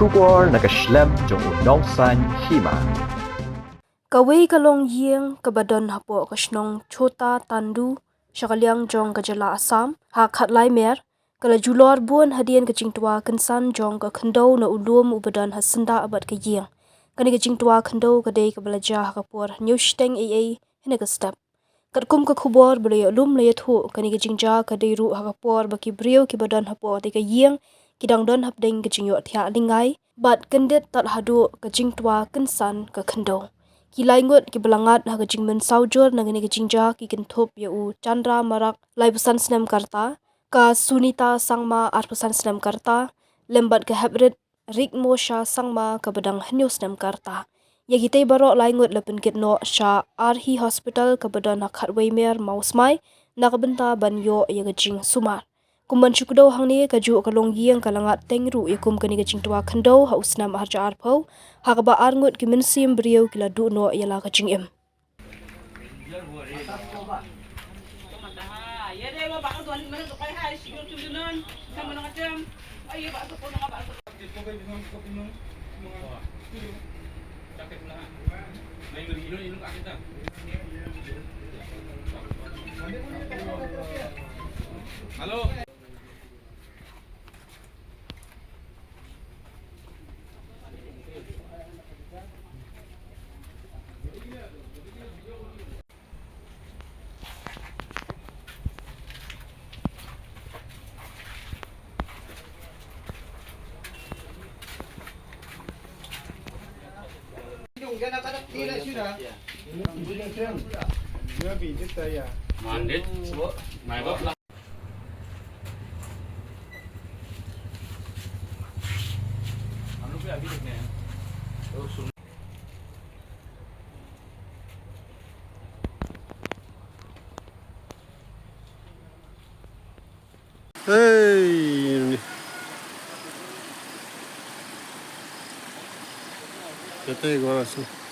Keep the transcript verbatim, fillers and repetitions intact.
Khubor na ka shlem jong u Nongsaiñ Hima. Kawei ka longïing kaba don hapoh ka shnong Chota Tandu, sha ka liang jong ka jylla Assam, ha Khatlai Mer, ka la julor bun hadien ka jingtwa kynsan jong ka khyndew na u lum uba don ha syndah bad ka ïing. Kane ka jingtwa khyndew ka dei kaba la jia ha ka por hynñiew shiteng eiei hynne ka step. Katkum ka khubor ba la ïoh lum la ïathuh, kane ka jingjia ka dei ruh ha ka por ba ki briew kiba don hapoh te ka ïing ki dang don hapdeng ka jingïohthiah lyngngai bad kyndit tad haduh ka jingtwa kynsan ka khyndew. Ki lai ngut kiba la ngat ha ka jingmynsaw jur na kane ka jingjia ki kynthup ïa u Chandra Marak, laiphew san snem ka rta, ka Sunita Sangma, arphew san snem ka rta, lem bad ka heprit Rikmosha Sangma, kaba dang hynñiew snem ka rta. Ïa kitei baroh lai ngut la pynkit noh sha Arhi Hospital kaba don ha Khatwei Mer, Mawsmai, na ka bynta ban ïoh ïa ka jingsumar. Kum ban shu kdew hangne, kajuh ka longïing ka la ngat teng ruh ïa kum kane ka jingtwa khyndew ha u snem arhajar arphew, ha kaba ar ngut ki mynsiem briew ki la duh noh ïa la ka jingim. Hey, ini. Kata gua langsung.